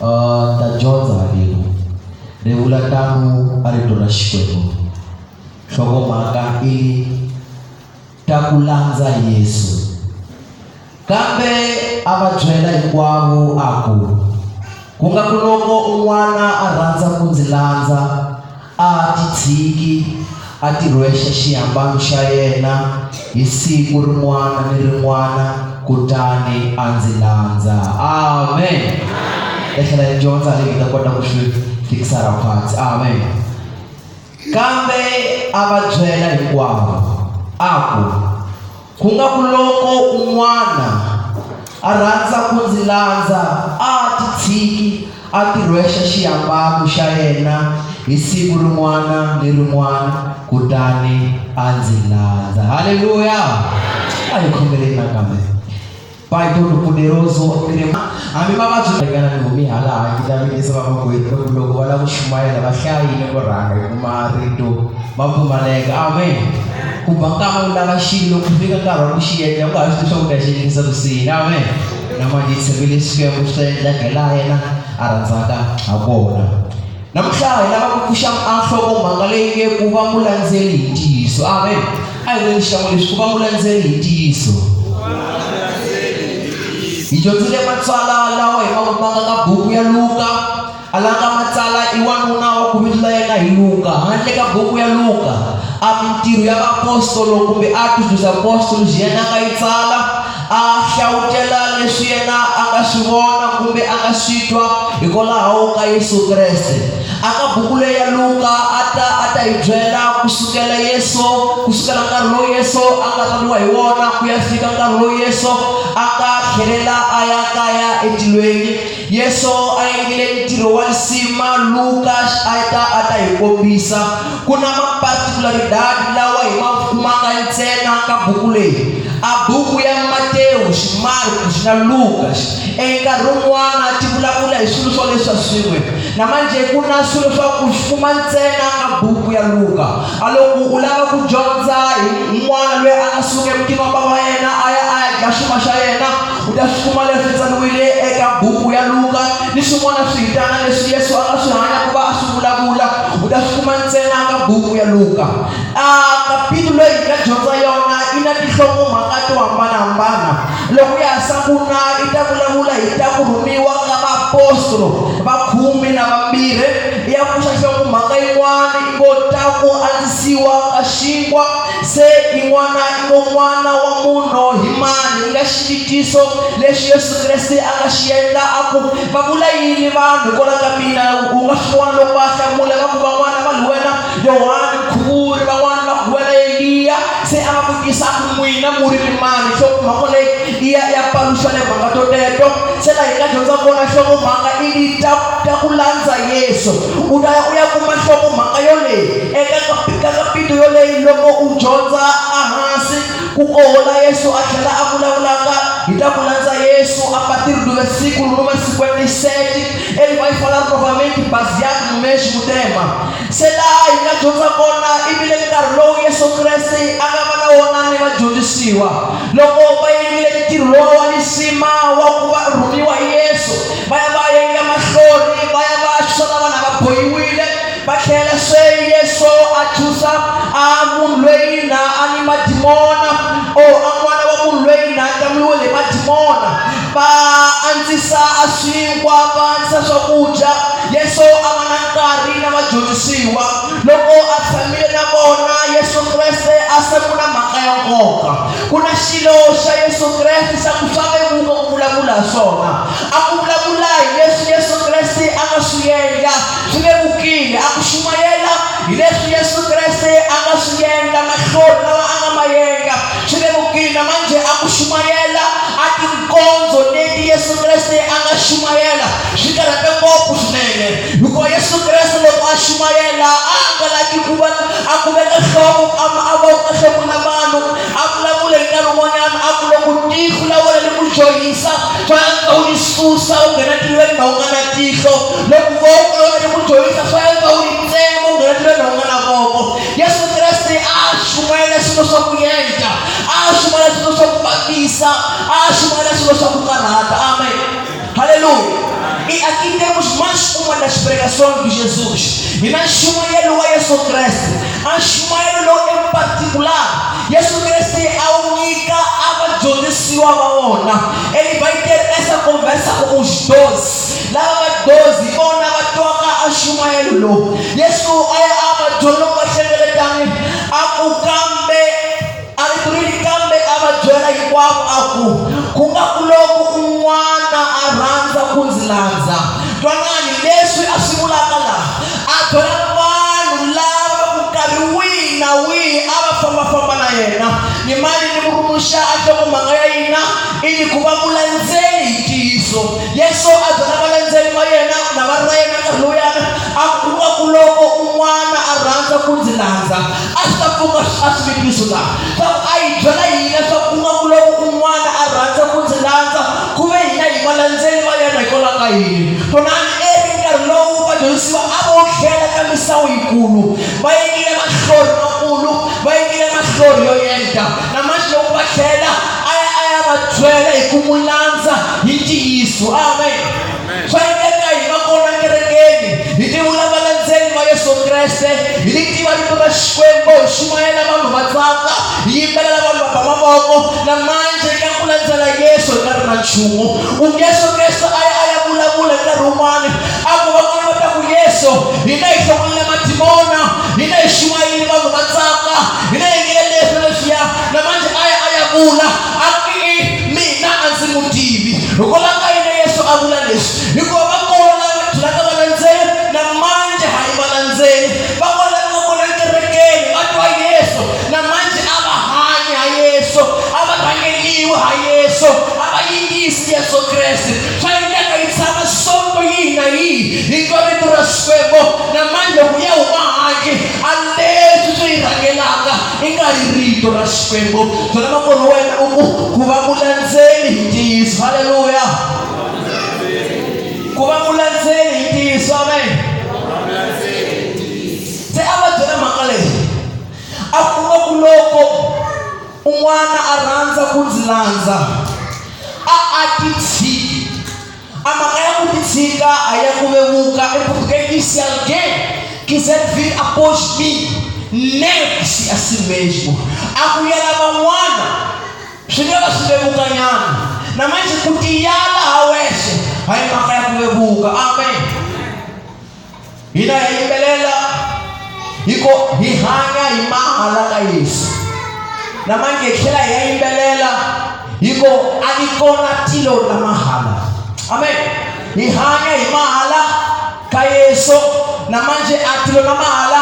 Ta dyondza halenu. Ri vula tano a rito ra Xikwembu. Nhlokomhaka i ta ku landza Yesu. Kambe a va byela hinkwavo a ku, Ku nga ku loko un'wana a rhandza ku ndzi landza, a titshiki, a tirhwexa xihambano xa yena hi siku rin'wana ni rin'wana kutani a ndzi landza. Amen. Hi tlhela hi dyondza leyi hi ta kota ku swi fikisa ra khwatsi. Amen. Kambe a va byela hinkwavo a ku, Ku nga ku loko un'wana a rhandza ku ndzi landza, a titshiki, a tirhwexa xihambano xa yena hi siku rin'wana ni rin'wana, kutani a ndzi landza. Haleluya! A hi khongeleni nakambe. Pai Todo-Poderoso, hambi mavabyi ringana ni humi halaha ndzi ta vutisa vamakwerhu loko loko va lava ku chumayela va hlaya yini ku rhanga hi kuma rito ma pfumaleka amen ku ba nkama wu lava xilo ku fika nkarhi wa ku xi endla u nga ha swi tivi swa ku ta xi endlisa ku sini amen na manje hi tshembile Xikwembu swi ta endla hi laha yena a rhandzaka ha kona Namuntlha hi lava ku pfuxa nhlokomhaka leyi nge ku va mulandzeli hi ntiyiso. Amen. A hi veni xikan'we leswi ku va mulandzeli hi ntiyiso. Hi dyondzile matsalwa lawa hi ma kumaka ka buku ya Luka. A la nga matsala i wanuna wa ku vito la yena hi Luka. Handle ka buku ya Luka, a mintirho ya vaapostolo kumbe Acts dos Apóstolos yena a nga yi tsala. A hlawutela leswi yena a nga swi vona kumbe a nga swi twa hikwalaho ka Yesu Kreste. A ka buku leyi ya Luka a ta a ta hi byela ku sukela Yesu ku sukela nkarhi lowu Yesu a nga tswariwa hi wona ku ya fika nkarhi lowu Yesu a nga tlhelela a ya kaya etilweni. Yesu a endlile ntirho wa lisima Luka a ta a ta hi kombisa. Ku na maparticularidade lawa hi ma kumaka ntsena ka buku leyi. A buku ya Matewu, Marko na Luka enkarhi wun'wana ti vulavula hi swilo swo leswa swin'we. Na manje ku na swilo swa ku swi kuma ntsena ka buku ya Luka. A loko u lava ku dyondza hi n'wana loyi a nga suka emutini wa bava wa yena a ya a ya dya xuma xa yena, u ta swi kuma leswi tsariwile eka buku ya Luka ni swin'wana swihitana leswi Yesu a nga swi hanya ku va a swi vulavula, u ta swi kuma ntsena ka buku ya Luka. A kapitulu leyi hi nga dyondza yona yi na tinhlokomhaka to hambanahambana. Loko ya ha sungula yi ta vulavula hi ta ku rhumiwa ka vaapostolo va khume na vambirhi. Ya pfuxa nhlokomhaka yin'wana yi ngo ta ku andzisiwa ka xinkwa, se yin'wana yi ngo N'wana wa munhu hi mani, yi nga xivutiso lexi Yesu Kreste a nga xi endla a ku, Va vula yini vanhu hikwalaho ka mina? U nga swi vona loko va hlamula va ku, Van'wana va ri wena Yohane Mukhuvuri, van'wana va ku wena Eliya. Se a va vutisa a ku, N'wina mu ri ni mani? Nhlokomhaka leyi i ya ya paluxa lemhaka toteto. Se laha hi nga dyondza kona nhlokomhaka i ta ta ku landza Yesu. U ta ya u ya kuma nhlokomhaka yoleyi eka ka kapito yoleyi loko u dyondza ehansi ku kohola Yesu a tlhela a vulavulaka hi ta ku landza Yesu a partir do versículo número 57 ele vai falar novamente baseado no mesmo tema. Se laha hi nga dyondza kona i vile nkarhi lowu Yesu Kreste a nga va na wona ni vadyondzisiwa loko va endlile ntirho lowu wa lisima wa ku va rhumiwa hi Yesu, va ya va endla mahlori, va ya va xusa na vanhu va bohiwile, va tlhela se Yesu a chusa a munhu loyi na a ni madimona o a n'wana wa munhu loyi na a tamuriwile hi madimona, va andzisa a swinkwa, va andzisa swakudya. Yesu a va na nkarhi na vadyondzisiwa. Loko a tshamile na vona, Yesu Kreste a sungula mhaka ya nkoka. Ku na xilo xa Yesu Kreste xa ku swa vevuka ku vulavula ha swona. A ku vulavula hi leswi Yesu Kreste a nga swi endla swi vevukile. A ku xumayela hi leswi Yesu Kreste a nga swi endla, mahlori lawa a nga ma endla swi vevukile. Na manjhe a ku xumayela a tinkondzo leti Yesu Kreste a nga xumayela swi karhate ngopfu swinene, hikuva Yesu Kreste loko a xumayela a a nga laki ku va a ku veka nhloko a a va ka nhloko na vanhu a vulavula hi nkarhi wun'wanyana a ku loko tihlo la wena li ku dyohisa swa antswa u li susa u nghena tilweni na u nga na tihlo loko voko la wena li ku dyohisa swa antswa u li tsema u nghena tilweni na u nga na voko. Yesu Kreste a xumayela swilo swa ku yenta, a xumayela swilo swa ku vavisa, a xumayela swilo swa ku karhata. Amen. Haleluya. E aqui temos mais uma das pregações de Jesus. Hi na nxumayelo wa Yesu Kreste. A nxumayelo lowu in particular Yesu Kreste a wu nyika a vadyondzisiwa va wona. Ele vai ter essa conversa com os 12. Lava va 12 hi vona va twaka a nxumayelo lowu. Yesu a ya a va byela loko va hlengeletani a ku kambe a ri rini kambe a va byela hinkwavo a ku ku nga ku loko un'wana a rhandza ku ndzi landza twanani leswi a swi vulaka laha a byela vanhu lava ku nkarhi wihi na wihi a va fambafamba na yena ni mani ni murumuxa a nhlokomhaka ya yina i ni ku va mulandzeli hi ntiyiso yesu a byela valandzeli va yena na va ra yena nkarhi lowuyana a ku nga ku loko un'wana a rhandza ku ndzi landza a swi ta pfuka a swi vitiso laha swa ku a yi byela hina swa ku nga ku loko un'wana a rhandza ku ndzi landza ku ve hina hi valandzeli va yena hikwalaho ka yini tonani eri nkarhi lowu vadyondzisiwa a vo tlhela ka misawu yikulu va yingile mahlori makulu va yingile mahlori yo yenta na manjhe loko va tlhela a ya a ya va byela hi ku n'wi landza hi ntiyiso amen swa endleka hi va kona kerekeni hi tivula valandzeli va Yesu Kreste hi li tiva rito ra Xikwembu hi xumayela vanhu va tsaka hi yimbelela vanhu va ba mavoko na manjhe ka ku landzela Yesu hi nga ri na nchumu u Yesu Kreste a ya a ya vulavula nkarhi wun'wani a ku van'wana va ta ku Yesu hina hi hlongolile madimona hina hi xumayelile vanhu va tsaka hina hi endlile leswi na leswiya na manjhe a ya a ya vula a ku i mina a ndzi n'wi tivi hikwalaho ka yini Yesu a vula leswi hikuva va kona lava byelaka valandzeli na manjhe ha yi valandzeli va kona lava nga kona ekerekeni va twa Yesu na manjhe a va hanyi ha Yesu a va rhangeliwi ha Yesu a va yingisi Yesu Kreste swa endleka yi tshama sonto yihi na yihi hi twa rito ra Xikwembu na manjhe loko ya huma handle a leswi swi yi rhangelaka i nga ri rito ra Xikwembu byela makwerhu wena u ku ku va mulandzeli hi ntiyiso halleluya ku va mulandzeli hi ntiyiso amen se a va byela mhaka leyi a kuma ku loko un'wana a rhandza ku ndzi landza a a titshiki a mhaka ya ku titshika a ya ku vevuka em português se alguém quiser vir após mim negue-se a si mesmo a ku yela van'wana swi nga va swi vevukanyana na manjhe ku tiyala ha wexe hayi mhaka ya ku vevuka amen hina hi yimbelela hiko hi hanya hi mahala ka Yesu na manjhe hi tlhela hi ya yimbelela hiko a li kona tilo la mahala amen hi hanya hi mahala ka Yesu na manjhe a tilo la mahala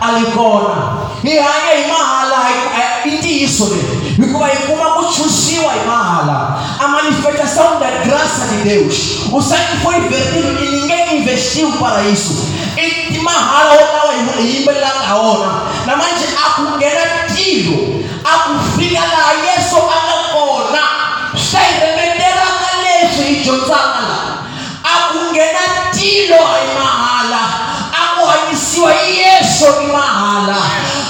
a li kona hi hanya hi mahala i ntiyiso leyi hikuva hi kuma ku tshunxiwa hi mahala a manifestação da graça de Deus o sangue foi vertido e ninguém investiu para isso i mahala wolawa hi yimbelelaka ha wona na manjhe a ku nghena tilo a ku fika laha Yesu a nga kona swi ta hi remetela ka leswi hi dyondzaka laha a ku nghena tilo hi mahala a ku hanyisiwa hi Yesu i mahala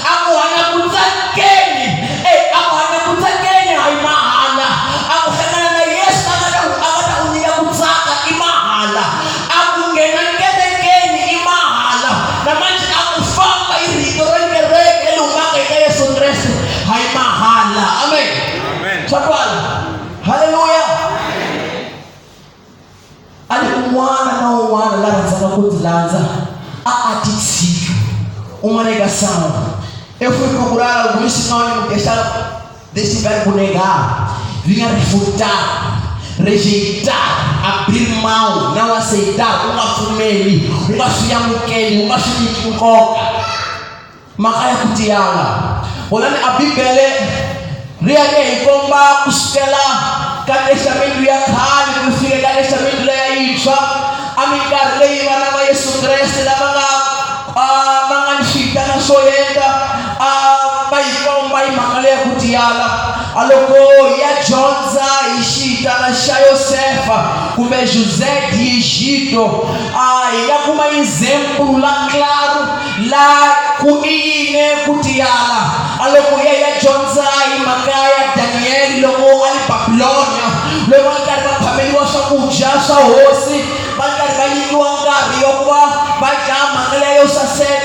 a ku hanya ku tsakeni e a ku hanya ku tsakeni hi mahala a ku hlangana na Yesu a nga ta a nga ta ku nyika ku tsaka i mahala a ku nghena kerekeni i mahala na manjhe a ku famba hi rito ra kereke leri humaka eka Yesu Kreste hi mahala amen swa twala halleluya A ri un'wana na un'wana la rhandzaka ku ndzi landza a a titshiki. Uma negação. Eu fui procurar alguns sinônimos desta, deste verbo negar. Vinha refutar, rejeitar, abrir mão, não aceitar, u nga pfumeli, u nga swi amukeli, u nga swi nyiki nkoka. Mhaka ya ku tiyala. Vonani a Bibele ri ya ri ya hi komba ku sukela ka Testamentu ya khale ku fika ka Testamentu leya yintshwa a minkarhi leyi vana va Yesu Kreste lava nga va nga ni switana swo yenta a va yi komba hi mhaka leya ku tiyala a loko hi ya dyondza hi xitana xa Yosefa kumbe José de Egito a hi nga kuma exemplo la claro La ku i yini ku tiyala? A loko hi ya hi ya dyondza hi mhaka ya Daniyele loko a li Babilonia, loko va ri karhi va phameliwa swakudya swa hosi, va ri karhi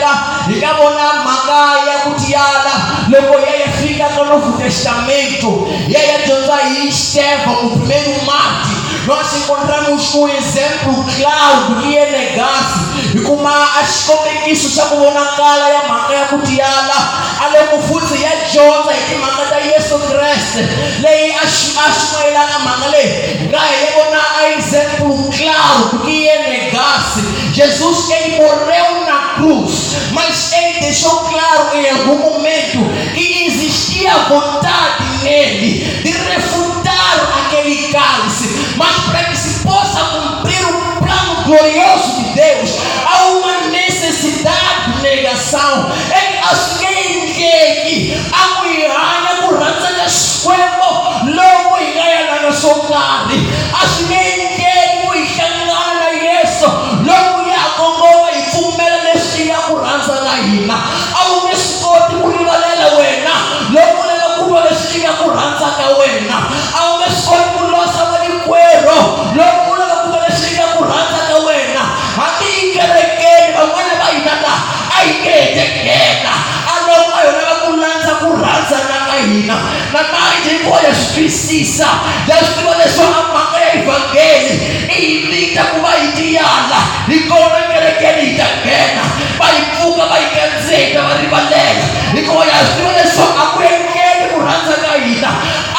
teka hi nga vona mhaka ya ku tiyala loko ya ya fika ka Novo Testamento ya ya dyondza hi Estevão, o primeiro mártir. Nós encontramos um exemplo claro do que é negar-se hi kuma a xikombekiso xa ku vonakala ya mhaka ya ku tiyala a loko futhi ya dyondza hi timhaka ta Yesu Kreste leyi a a xumayelaka mhaka leyi hi nga hi vona a exemplo claro do que é negar-se. Jesus, ele morreu na cruz, mas ele deixou claro em algum momento que existia vontade nele de refutar aquele cálice, mas para que se possa cumprir o plano glorioso de Deus, há uma necessidade de negação. É que a swi nge endleki a ku hi hanya ku rhandza ka Xikwembu loko hi nga yalanga swo karhi. A swi nge endleki ku hi hlangana na Yesu loko ya ha kongoma hi pfumela leswi nga ku rhandza ka hina. A wu nge swi koti ku rivalela wena loko u lava ku va leswi nga ku rhandza ka wena. A wu nge swi koti ku losa valikwerhu loko u lava ku va leswi nga ku rhandza ka wena. Hambi ekerekeni van'wana va hina la a hi nge he te nghena a loko a ho lava ku landza ku rhandzana ka hina na manje hikuva ya swi twisisa ya swi tiva leswaku a mhaka ya evhangeli i hi vita ku va hi tiyala hi kona kerekeni hi ta nghena va hi pfuka va hi kandziya hi ta va rivalela hikuva ya swi tiva leswaku a ku endleki ku rhandza ka hina.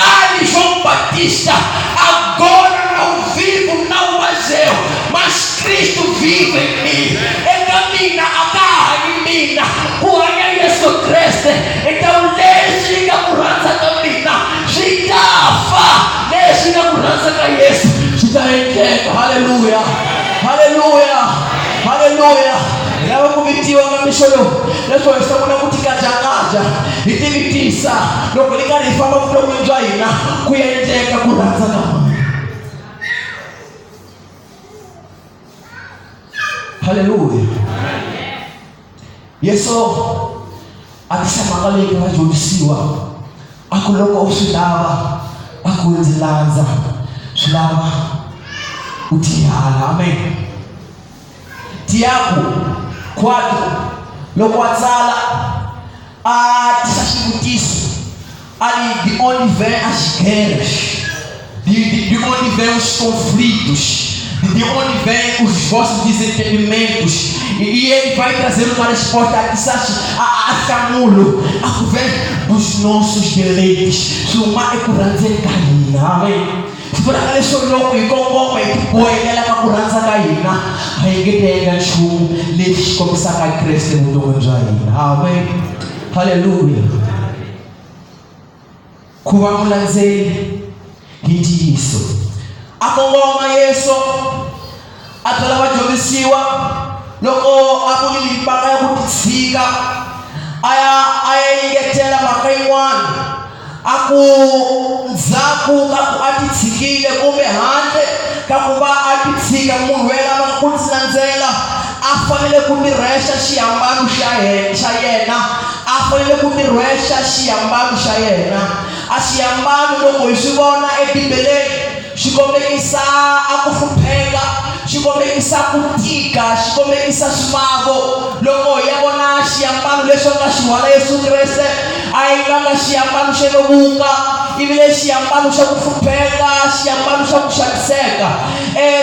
Ali João Batista agora não vivo, não mais eu, mas Cristo vive em mim. Eka mina a ka ha hanyi mina, ku hanya Yesu Kreste. Então leswi nga ku rhandza ka mina swi ta fa, leswi nga ku rhandza ka Yesu swi ta endleka. Haleluya, haleluya, haleluya. Hi lava ku vitiwa nga mixo lowu leswaku hi sungula ku tikajakaja hi tivitisa loko hi karhi hi famba vuton'wini bya hina ku endleka ku rhandza ka mani. Haleluya. Yesu a tisa mhaka leyi ka vadyondzisiwa a ku loko u swi lava a ku ndzi landza swi lava u tiyala. Amen. Tiago 4 loko a tsala a tisa xivutiso a li de onde vem as guerras, de onde vem os conflitos, de onde vem os vossos desentendimentos. E ele vai trazer uma resposta a a Samulo, a ku vem dos nossos deleites. Swi huma eku rhandzeni ka hina. Amen. Swi vulaka leswo loko hi kongoma hi tibohelela ka ku rhandza ka hina, a hi nge ta endla nchumu lexi xi kombisaka Kreste vuton'wini bya hina. Amen. Haleluya. Ku va mulandzeli hi ntiyiso. A kongoma Yesu a byela vadyondzisiwa loko a vulile mhaka ya ku titshika a ya a ya engetela mhaka yin'wana a ku ndzhaku ka ku a titshikile kumbe handle ka ku va a titshika munhu loyi a lavaka ku ndzi landzela a fanele ku tirhwexa xihambano xa xa yena a fanele ku tirhwexa xihambano xa yena. A xihambano loko hi swi vona eBibeleni xi kombekisa a ku hlupheka, xi kombekisa ku tika, xi kombekisa swivavo. Loko hi ya vona xihambano lexi a nga xi rhwala Yesu Kreste a yi vanga xihambano xa vevuka, ivi le xihambano xa ku hlupheka, xihambano xa ku xaniseka.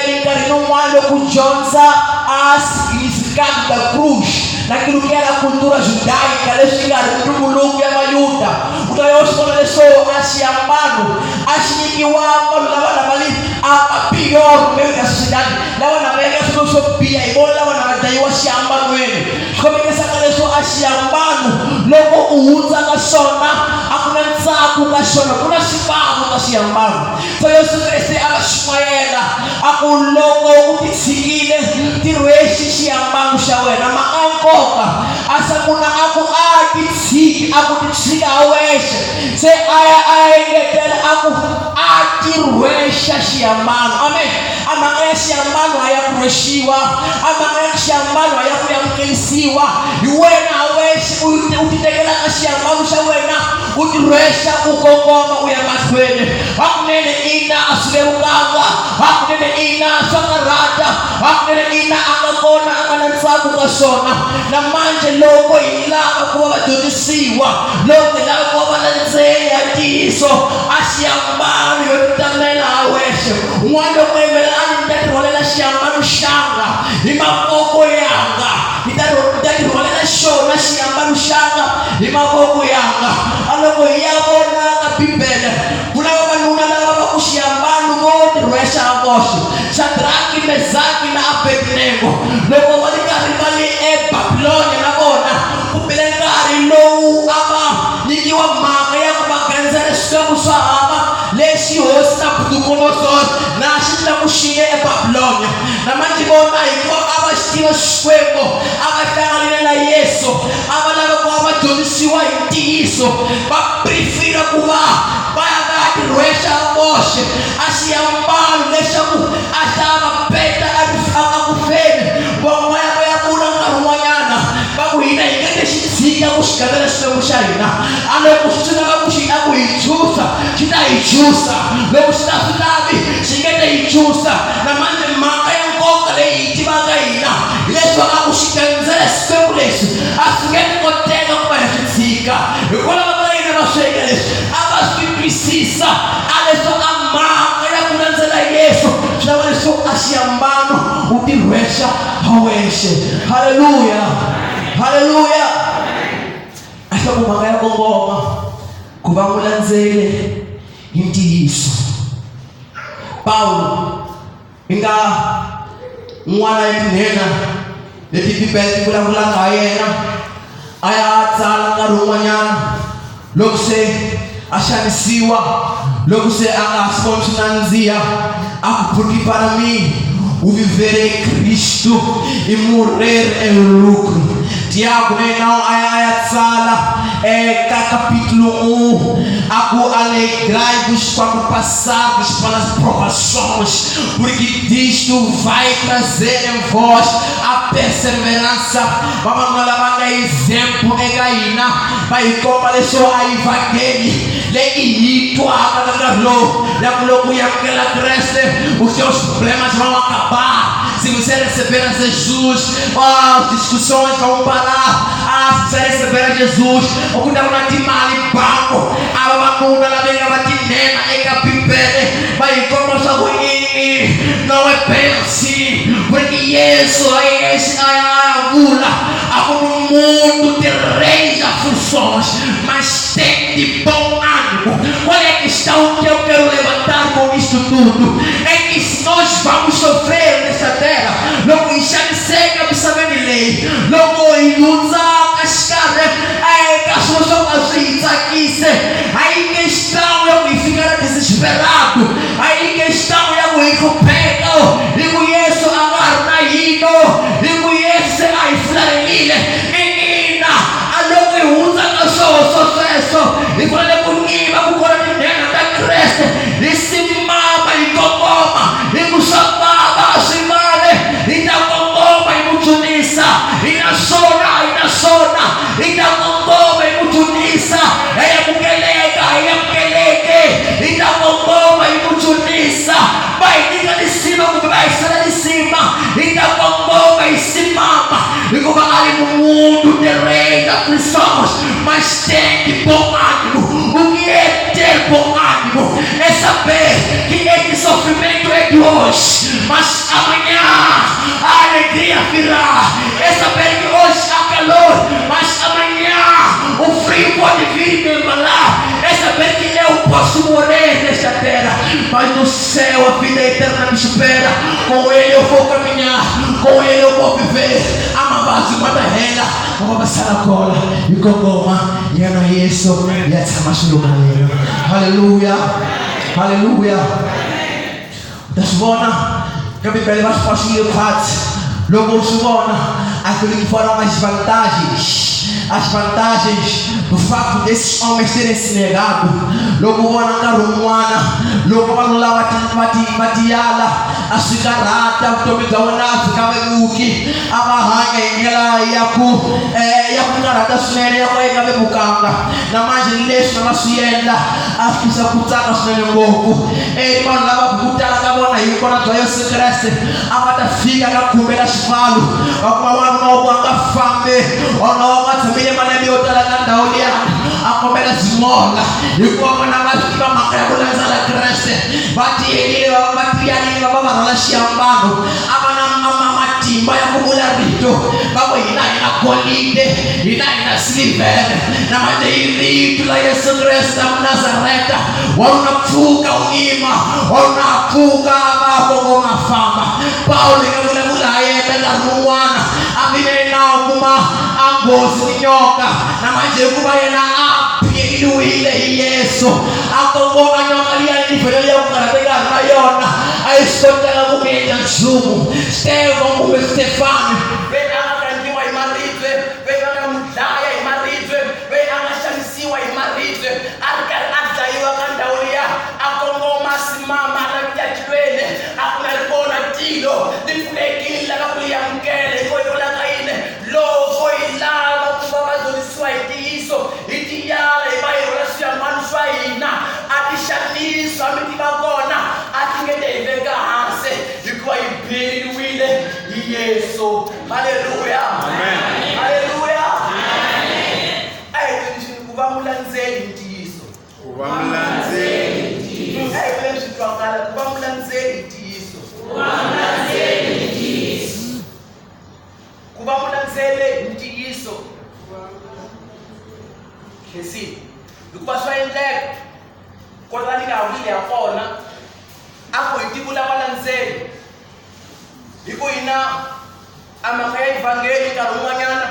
Minkarhini yin'wana loko u dyondza a significado da cruz naquilo que era a cultura judaica leswi nga ri ntumbuluko ya Vayuda, u ta ya u swi vona leswo a xihambano a xi nyikiwa vanhu lava lava li a a pior meio da sociedade lava lava endla swilo swo biha hi vona lava lava dlayiwa xihambanweni. Swi kombekisaka leswo a xihambano loko u hundza ka xona a ku na ntsako ka xona, ku na xivavo ka xihambano. So Yesu Kreste a va xumayela a ku loko u titshikile tirhwexi xihambano xa wena. Mhaka ya nkoka a sungula a ku a titshiki a ku titshika ha wexe se a ya a ya engetela a ku a tirhwexa xihambano. Amen. A mhaka ya xihambano a ya ku rhwexiwa, a mhaka ya xihambano a ya ku amukelisiwa hi wena ha wexe u titekelaka xihambano xa wena. U tirhwexa u kongoma u ya mahlweni. Hakunene ina a swi vevukanga, hakunene ina swa karhata, hakunene ina a nga kona a nga na ntsako ka swona. Na manje loko hi lava ku va vadyondzisiwa, loko hi lava ku va valandzeri ya ntiyiso, a xiambalo yo tamela ha wexe. Un'wana loko yimela a ni ta tirhwalela xiambalo xanga hi mavoko yanga, ni ta ni ta tirhwalela xona xiambalo xanga hi mavoko yanga. A loko hi ya vona ka Bibele, ku na vavanuna lava va ku xiambalo vo tirhwexa ha voxe, Xadraki, Mezaki na Abednego. Loko va ri karhi va le eBabilonia na vona, ku bile nkarhi lowu a va nyikiwa mhaka ya ku va gandzela swikwembu swa hava lexi hosi Nabucodonosor na xi tlakuxile eBabilonia. Na manjhe vona, hikuva a va xi tiva Xikwembu, a va hlanganile na Yesu, a va lava ku va va dyondzisiwa hi ntiyiso, va prefera ku va va ya va ya tirhwexa voxe a xiambalo leswaku a ta va peta a ku feni. Van'wana va ya vula nkarhi wun'wanyana va ku hina hi nge xi tshika ku xi gandzela Xikwembu xa hina, a loko swi lava ku xi ku hi chusa xi ta hi chusa, loko xi nga swi lavi xi nge te hi chusa. Na manje mhaka ya nkoka leyi hi tivaka hina hileswaku a ku xi gandzela Xikwembu lexi a swi nge koteka ku va hi swi tshika. Hikwalaho ka yini va swi endla leswi? A va swi twisisa a leswaku a mhaka ya ku landzela Yesu swi lava leswaku a xiambalo u tirhwexa ha wexe. Halleluya, halleluya. A hloko mhaka ya kongoma ku va mulandzeli hi ntiyiso. Pawulo i nga n'wana ya tinhenha leti Bibele ti vulavulaka ha yena, a ya a tsala nkarhi wun'wanyana loko se a xanisiwa, loko se a nga ha swi voni swi nandziha, a ku porque para mim o viver é Cristo e morrer é lucro. Tiago na yena a ya a ya tsala eka capítulo 1 a ku alegrai-vos quando passardes pelas provações, porque disto vai trazer em vós a perseverança. Vavanuna lava nga exemplo eka hina va hi komba leswo a evhangeli leyi hi twaka ka nkarhi lowu ya ku loko u amukela Kreste os teus problemas vão acabar se você receber a Jesus. As discussões vão parar. Ah, se você receber a Jesus, u ta ku na timali bango. A vavanuna lava nga va tinhenha eka Bibele va hi komba swa ku i não é bem assim, porque Yesu a yexe a ya a ya vula a ku no mundo tereis aflições, mas tende bom ânimo. Qual é a questão que eu quero levantar com isto tudo? É que se nós vamos sofrer nesta terra, loko hi xaniseka misaveni leyi, loko hi hundza ka xikarhi eka swilo swo ka swi hi tsakise, a yi questão ya ku hi fika na desesperado, a yi questão ya ku hi hlupheka, hi ku Yesu a nga ha ri na hino, hi ku Yesu se a hi fularhelile. Ina, a loko hi hundza ka swoho sweswo, hi fanele ku nyiva ku kona tinhenha ta Kreste, hi simama hi kongoma, hi ku swa vava a swi vale, hi ta kongoma hi mu dzunisa, hi na swona, hi na swona, hi ta kongoma hi mu dzunisa, hi amukeleka, hi amukeleke, hi ta kongoma hi mu dzunisa, va hi nyika lisima kumbe va hi sala lisima, hi ta kongoma hi simama, hikuva a ri mumuntu terei aflições, mas tem de bom ânimo. O que é ter bom ânimo? É saber que este sofrimento é de hoje, mas amanhã a alegria virá. É saber que hoje há calor, mas amanhã o frio pode vir e me embalar. É saber que eu posso morrer nesta terra, mas no céu a vida eterna me espera. Com Ele eu vou caminhar, com Ele eu vou viver. Amavazi matahela mavavasala kola hi kongoma yena Yesu ya tshama swilo na yena. Halleluya, halleluya. U ta swi vona ka Bibele va swi paxile khwatsi. Loko u swi vona aquilo que foram as vantagens, as vantagens O fato desses homens terem se negado loko vona nkarhi wun'wana loko vanhu lava va tiyala a swi karhata vutomi bya vona a byi nga vevuki a va hanya hi ndlela ya ku ya ku karhata swinene ya ku yi nga vevukanga na manje leswi va nga swi endla a swi tisa ku tsaka swinene ngopfu vanhu lava ku tala ka vona hi kona bya Yesu Kreste a va ta fika ka khume ka xipfalo va kuma wanuna wa ku a nga fambi wanuna wa ku a tshamile malembe yo tala ka ndhawu liya a kombela zin'ola hikuva vona va tiva mhaka ya ku landzela Kreste va tiyelile va va tiyanile va va va rhwala xihambano a va na matimba ya ku vula rito va ku hina hi na golide hina hi na silivhere na manje hi rito la Yesu Kreste wa Nazareta wanuna pfuka u yima wanuna pfuka va kongoma famba Pawulo yi nga vulavula ha yena nkarhi wun'wana a vile na kuma a nghozi ni nyoka na manje hikuva yena a phiriwile hi Yesu a kongoma nyoka liya yi vhele ya ku karhateka na yona a yi swi kotanga ku mi endla nchumu Stefan kumbe Stefani loyi a nga kandliwa hi maribye loyi va nga n'wi dlaya hi maribye loyi a nga xanisiwa hi maribye a ri karhi a dlayiwa ka ndhawu liya a kongoma simama la tilweni a ku na ri vona tilo ri pfulekile lava ku li amukela hikokwalaho ka yini loko hi lava ku va vadyondzisiwa hi ntiyiso hi tiyala hi va hi rhwala swihambano swa hina a ti xanisa mi tiva kona a ti nge te hi veka hansi hikuva hi beriwile hi Yesu halleluya halleluya a hi dyondzisini ku va mulandzeli hi ntiyiso Ku va mulandzeli hi ntiyiso. A hi vuleni swi twakala ku va mulandzeli hi ntiyiso. Ku va mulandzeli hi ntiyiso. Khensile. Hikuva swa endleka kota ni nga vulile ya kona a ku hi tivula valandzeli hi ku hina a mhaka ya evhangeli nkarhi wun'wanyana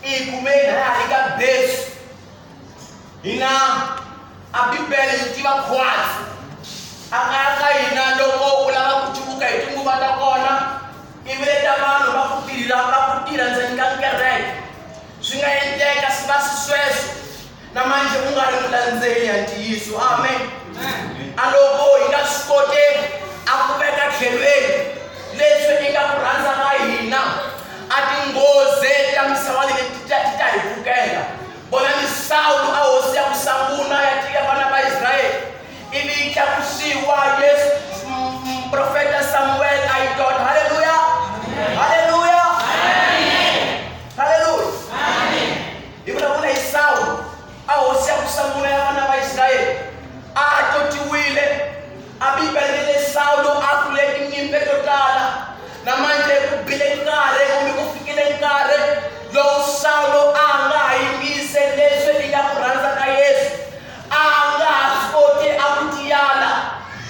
i yi kumeni ha ha ri ka base hina a bibele yi tiva khwatsi a kaya ka hina loko u lava ku cuvuka hi tinguva ta kona ivi leta vanhu va ku tirha va ku tirha ndzeni ka kereke swi nga endleka swi va swi sweswo na manje u nga ri mulandzeli ya ntiyiso amen a loko hi nga swi koteki a ku veka tlhelweni leswi i nga ku rhandza ka hina a tinghozi ta misava leyi ti ta ti ta hi pfukela Vonani Sawulo a hosi ya ku sanguna ya ya vana va Israyele ivi yi tlakusiwa Yesu muprofeta Samuel a yi tota haleluya haleluya haleluya hi vulavula hi Sawulo a hosi ya ku sanguna ya vana va Israyele a totiwile a Bibele le Sawulo a hlule tinyimpi to tala na manje ku bile nkarhi kumbe ku fikile nkarhi lowu Sawulo a nga ha yingise leswi i nga ku rhandza ka Yesu a nga ha swi koti a ku tiyala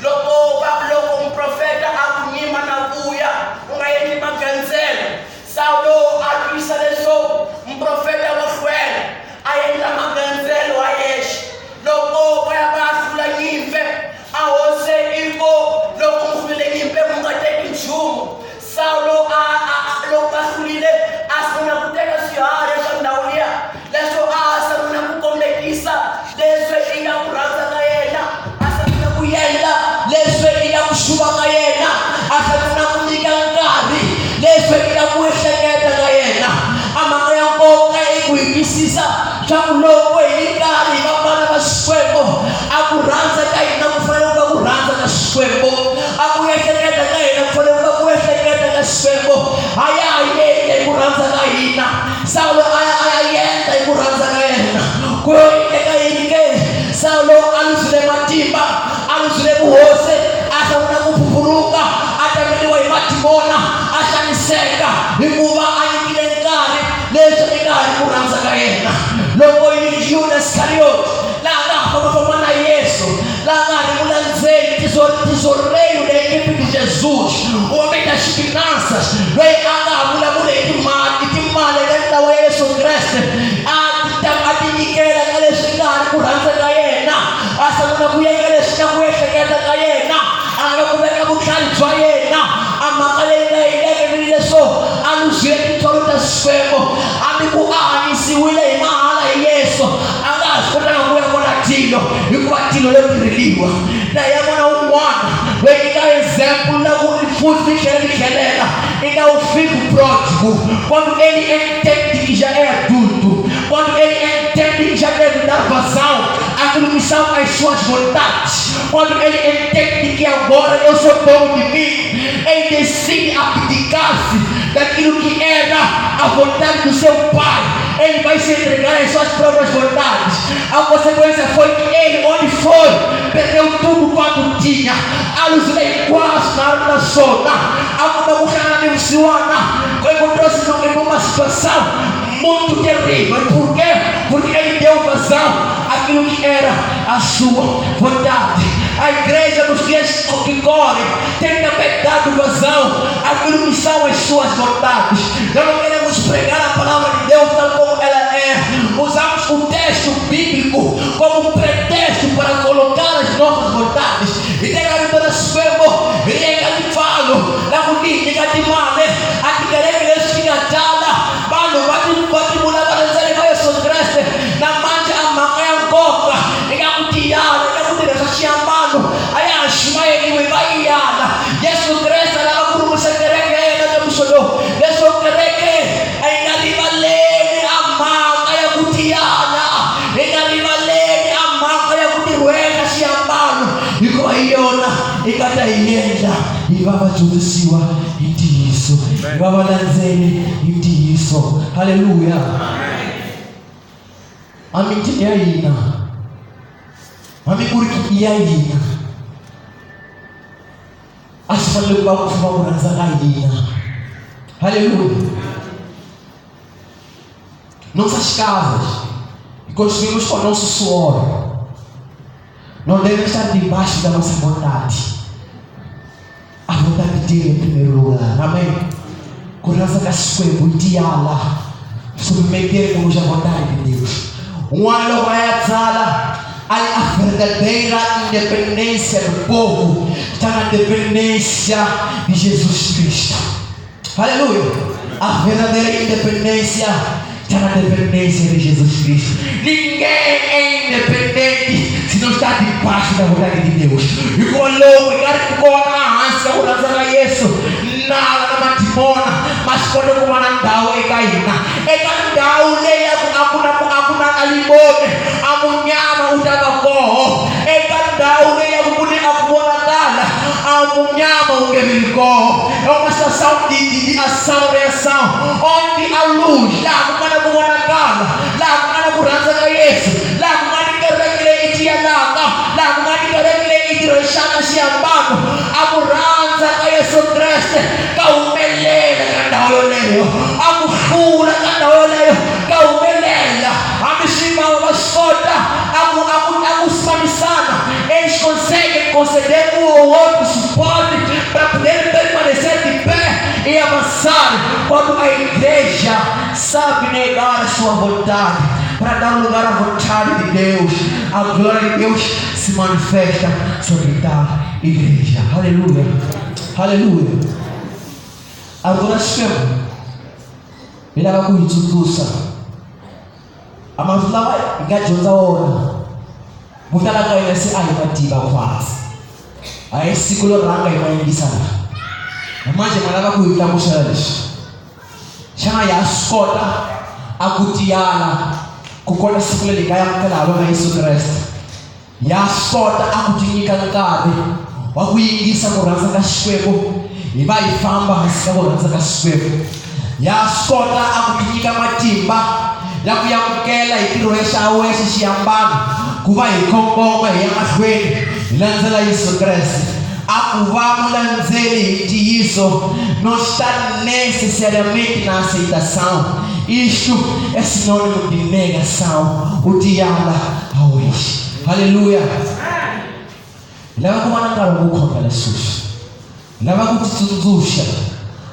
loko va loko muprofeta a ku nyima na vuya u nga endli magandzelo Sawulo a twisa leswo muprofeta wa hlwela a endla magandzelo a yexe loko va ya va ya hlula nyimpe a hose iko loko mu hlulile nyimpe mu nga teki nchumu Sawulo a loko va hlulile a sungula ku teka swiharhi swa ndhawu liya leswo a sungula ku kombekisa leswi i nga ku rhandza ka yena a sungula ku endla leswi i nga ku xuva ka yena a sungula ku nyika nkarhi leswi i nga ku ehleketa ka yena a mhaka ya nkoka i ku hi twisisa swa ku loko hi ri karhi hi va vana va Xikwembu a ku rhandza ka hina ku fanele ku va ku rhandza ka Xikwembu a ku ehleketa ka hina ku fanele ku va ku ehleketa ka Xikwembu a ya ha endli hi ku rhandza ka hina Sawulo a ya a ya endla hi ku rhandza ka yena ku yo endleka yini ke Sawulo a luzile matimba a luzile vuhosi a hlawula ku phuphuluka a tameliwa hi madimona a xaniseka hikuva a nyikile nkarhi leswi i nga ha ri ku rhandza ka yena loko Yuda Iskariyoti laha nga ha fambafamba na Yesu laha nga ha ri mulandzeli tesoureiro da equipe de Jesus o homem das finanças loyi a nga ha vulavuli hi timali hi timali eka ntlawa ya Yesu Kreste a ta a tinyikela ka leswi nga ha ri ku rhandza ka yena a sungula ku endla leswi nga ku ehleketa ka yena a lava ku veka vutlhari bya yena a mhaka leyi nga yi ni leswo a luzile tintswalo ta Xikwembu hambi ku a hanyisiwile hi mahala hi Yesu tilo lo tirheliwa na ya vona un'wana loyi i nga example la ku futhi ri tlhela ri tlhelela i nga wu fico pródigo quando ele entende que já é adulto, quando ele entende que já deve dar vazão àquilo que são as suas vontades, quando ele entende que agora eu sou dono de mim, ele decide abdicar-se daquilo que era a vontade do seu pai. Ele vai se entregar às suas próprias vontades. A consequência foi que ele, onde foi, perdeu tudo quanto tinha. A luz quase na sona. A encontrou-se numa situação muito terrível. Por quê? Porque ele deu vazão àquilo que era a sua vontade. A igreja nos dias que correm tem também dado vazão àquilo que são as suas vontades. Nós não queremos pregar a palavra de Deus tal como ela é. Usamos o texto bíblico como pretexto para colocar as nossas vontades. E tem que para suemo, e tem que falo, na kuninga timale, atikereke lesingatala, vanhu va tivula valandzeri va Yesu Kreste na manje a mhaka ya nkoka eka ku tiyala eka ku tirhisa xiambalo a ya ha xumayeliwi va yi yala. Yesu Kreste a lava ku rhumisa kereke ya yena ka mixo lowu leswo kereke a yi nga rivaleni a mhaka ya ku tiyala, yi nga rivaleni a mhaka ya ku tirhweka xiambalo, hikuva hi yona yi nga ta hi endla hi va vadyondzisiwa hi ntiyiso, hi va valandzeri hi ntiyiso. Haleluya. A mitini ya hina, hambi ku ri i ya hina, a swi fanele ku va ku fuma ku rhandza ka hina. Haleluya. Nossas casas, e construímos com o nosso suor, não devem estar debaixo da nossa vontade. A vontade dele em primeiro lugar. Amém? Ku rhandza ka Xikwembu i tiyala, submetermos à vontade de Deus. Un'wana loko a ya tsala a verdadeira independência do povo está na dependência de Jesus Cristo. Aleluia! A verdadeira independência está na dependência de Jesus Cristo. Ninguém é independente se não está debaixo da vontade de Deus. E loko hi nga ri kona hansi ka ku rhandza ka Yesu, nala na madimona ma swi kota ku va na ndhawu eka hina. Eka ndhawu leyi ya ku a ku na a ku na alibone, a munyama wu ta va koho. Eka ndhawu leyi ya ku ku ni a ku vonakala, a munyama wu nge vi koho. É uma situação de ação, reação, onde a luz, laha ku nga na ku vonakala, laha ku nga na ku rhandza ka Yesu, laha ku nga ni kereke leyi tiyelaka, laha ku nga ni kereke leyi tirhisaka xiambalo, a ku rhandza ka Yesu Kreste ka humelela ka ndhawu yoleyo, a ku hlula ka ndhawu yoleyo ka humelela. Hambi swi vava va swi kota a ku a ku a ku fambisana, eles conseguem conceder um ao outro suporte para poder permanecer de pé e avançar. Quando a igreja sabe negar a sua vontade para dar lugar à vontade de Deus, a glória de Deus se manifesta sobre tal igreja. Aleluia, aleluia. Agora Xikwembu hi lava ku hi tsundzuxa a marito lawa hi nga dyondza wona vo tala ka hina se a hi ma tiva khwatsi, a hi siku ro rhanga hi ma yingisa la manje ma lava ku hi hlamusela leswi. Xana ya swi kota a ku tiyala ku kota siku leri hi nga amukela ha rona Yesu Kreste? Ya swi kota a ku tinyika nkarhi wa ku yingisa ku rhandza ka Xikwembu hi va hi famba hansi ka ku rhandza ka Xikwembu? Ya swi kota a ku tinyika matimba ya ku amukela hi tirhwexa wexe xiambalo ku va hi kongoma hi ya mahlweni hi landzela Yesu Kreste? A ku va mulandzeli hi ntiyiso não está necessariamente na aceitação. Isto é sinônimo de negação. O tiyala ao eixo. Aleluia. Hi lava ku va na nkarhi wo khongela sweswi. Hi lava ku titsundzuxa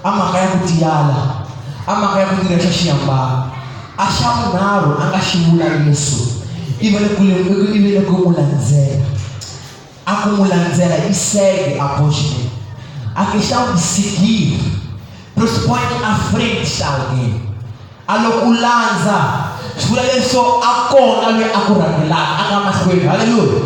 a mhaka ya ku tiyala, a mhaka ya ku tirhisa xiambalo. A xa vunharhu a nga xi vula Yesu ivi le ku ivi le ku n'wi landzela. A ku n'wi landzela i segue após mim. A questão de seguir pressupõe que à frente está alguém. A loko u landza swi vula leswo a kona loyi a ku rhangelaka, a nga mahlweni. Haleluya.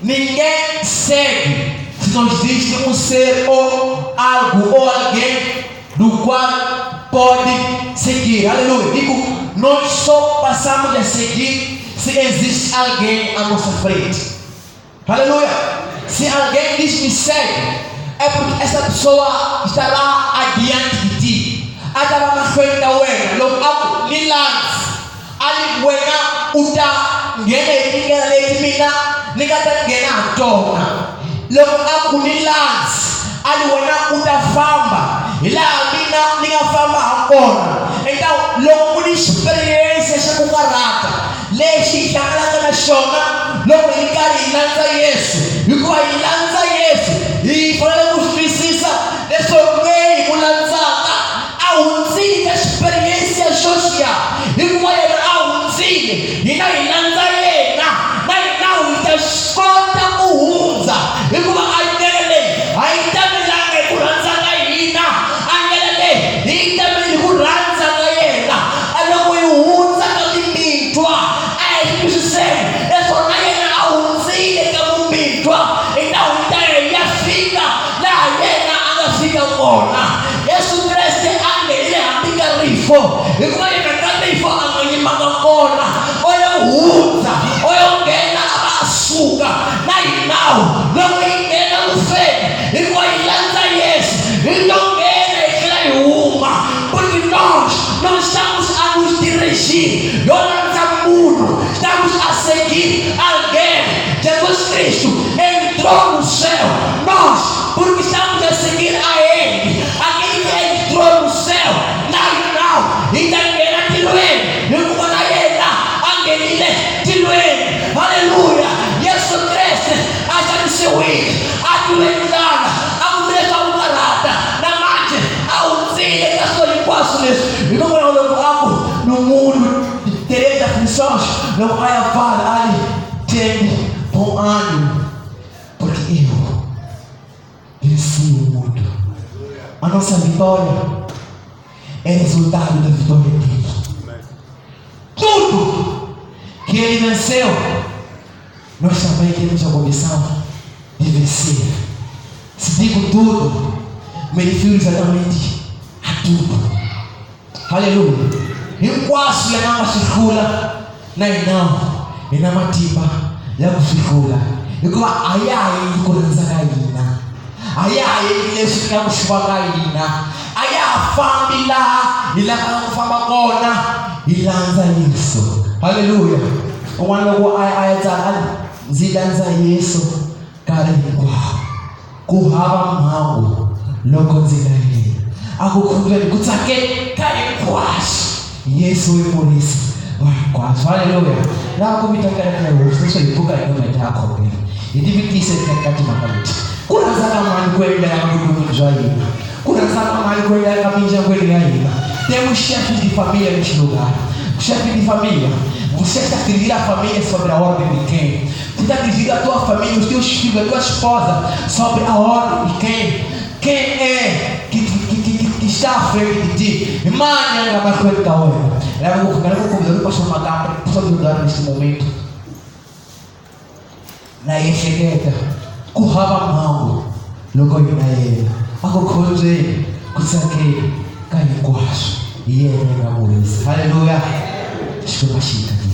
Ninguém segue se não existe um ser ou algo ou alguém do qual pode seguir. Aleluia. Digo, nós só passamos a seguir se existe alguém à nossa frente. Aleluia. Se alguém diz me segue, é porque essa pessoa estará adiante de ti. A ta va mahlweni ka wena. Loko a ku ni landzi, a li wena u ta nghena hi tindlela leti mina ni nga ta nghena ha tona. Loko a ku ni landzi, a li wena u ta famba hi laha mina ni nga famba ha kona. Eka loko ku ni experience xa ku karhata lexi hi hlanganaka na xona loko hi karhi hi landza Yesu, hikuva hi landza Yesu hi fanele ku swi twisisa leswaku loyi hi n'wi landzaka a hundzile ka experience ya xoxiya, hikuva yena a hundzile, hina hi landza yena, na hina hi ta swi kota ku hundza, hikuva a ndlela leyi a yi tamelanga hi ku rhandza ka hina, a ndlela leyi hi yi tamele hi ku rhandza ka yena. A loko hi hundza ka mimitwa a hi swi twisiseni leswaku na yena a hundzile ka mumitwa, hi ta hundza hi ya fika laha yena a nga fika kona. Yesu Kreste a nghenile hambi ka rifo, hikuva yena ka rifo a nga yimanga kona, o yo hundza, o yo nghena a va a suka. Na hinawu loko hi nghena kufeni, hikuva hi landza Yesu, hi to nghena hi tlhela hi huma, porque nós não estamos a nos dirigir, yo landza munhu, estamos a seguir alguém. Jesus Cristo entrou no céu, nós, porque estamos a seguir a Ele, aquele que entrou no céu, na hinawu hi ta nghena tilweni, hikuva na yena a nghenile tilweni. Haleluya! Yesu Kreste a xanisiwile, a twiwe ndlala, a kumile swa ku karhata, na manje a hundzile ka swilo hinkwaswo leswi. Hikokwalaho loko a ku ni munhu terei aflições, loko a ya pfala a ri tende bom ânimo, porque eu venci o mundo. A nossa vitória é resultado da vitória dele. Tudo que ele venceu, nós também temos a condição de vencer. Se digo tudo, me refiro exatamente a tudo. Haleluya! Hinkwaswo yena a nga swi hlula, na hina hi na matimba ya ku swi hlula, hikuva a ya ha endli ku rhandza ka hina, a ya ha endli leswi nga ku xuva ka hina, a ya ha fambi laha hi lavaka ku famba kona, hi landza Yesu. Haleluya! Un'wana loko a ya tsala a ndzi landza Yesu nkarhi hinkwawo, ku hava mhangu loko ndzi na yena, a ku khuleni ku tsakeni ka hinkwaswo. Yesu i murisi wa hinkwaswo. Haleluya! Laha ku vita kereke ya hosi leswo hi pfuka hi nometa ya khongela, hi tivitise ka timhaka leti. Ku rhandza ka mani ku endleka vuton'wini bya hina? Ku rhandza ka mani ku endleka mindyangwini ya hina? Temos chefes de família neste lugar. Chefe de família, você está a dirigir a família sobre a ordem de quem? Você está a dirigir a tua família, os teus filhos, a tua esposa sobre a ordem de quem? Quem é que está à frente de ti? Mani a nga mahlweni ka wena? Lava ku khongela ku khongela pastor Makamba, pastor Jordan neste momento. Na ehleketa ku hava mhangu loko hi na yena, a ku khondzeni ku tsakeni ka hinkwaswo, hi yena hi nga murisi. Haleluya! Xikwembu xi hi katekisa.